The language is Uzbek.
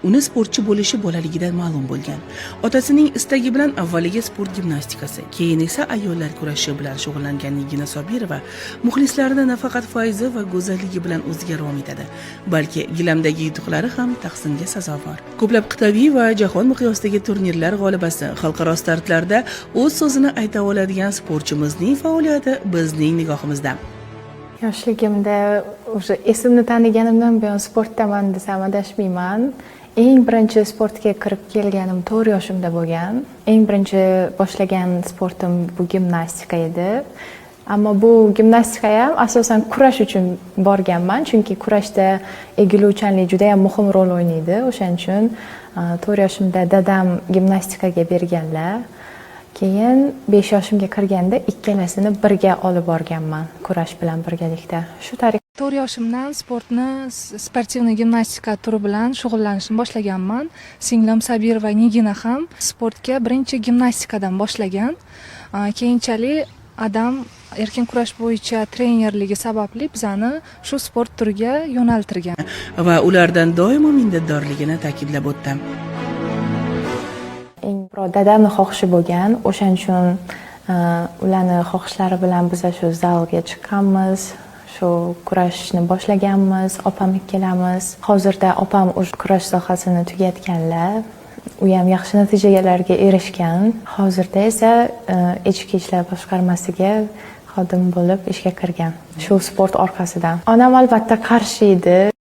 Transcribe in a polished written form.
Uni sportchi bo'lishi bolaligidan ma'lum bo'lgan. Otasining istagi bilan avvaliga sport gimnastikasi, keyin esa ayollar kurashi bilan shug'ullangan Nigina Sobirova muxlislarini nafaqat fayzi va go'zalligi bilan o'ziga rom etadi, balki gilamdagi yutuqlari ham tahsinga sazovor. Ko'plab qit'aviy va jahon miqyosidagi turnirlar g'olibasi, xalqaro startlarda o'z so'zini ayta oladigan sportchimizning faoliyati bizning nigohimizda. Yoshligimda, уже esimni taniganimdan buyon sportdaman desam, adashmayman. Eng birinchi sportga kirib kelganim 4 yoshimda bo'lgan. Eng birinchi boshlagan sportim bu gimnastika edi. Ammo bu gimnastika ham asosan kurash uchun borganman, chunki kurashda egiluvchanlik juda yam muhim rol o'ynaydi. O'shaning uchun 4 yoshimda dadam gimnastikaga berganlar. Keyin 5 yoshimga kirganda ikkalasini birga olib borganman, kurash bilan birgalikda, shu tariqa. 4 yoshimdan sportni, спортивный gimnastika turi bilan shug'ullanishni boshlaganman. Singlim Sabirova Nigina ham sportga birinchi gimnastikadan boshlagan. Keyinchalik adam erkin kurash bo'yicha trenerligi sababli bizani shu sport turiga yo'naltirgan. Va ulardan doimo minnatdorligini ta'kidlab o'tdi. Eng dadamni xohishi bo'lgan, o'shaning uchun ularni xohishlari bilan biza shu zalga chiqqanmiz, shu kurashni boshlaganmiz opam ikkalamiz. Hozirda opam уже kurash sohasini tugatganlar, u ham yaxshi natijalarga erishgan. Hozirda esa ichki ishlar boshqarmasiga xodim bo'lib ishga kirgan shu sport orqasidan. Onam albatta qarshi edi.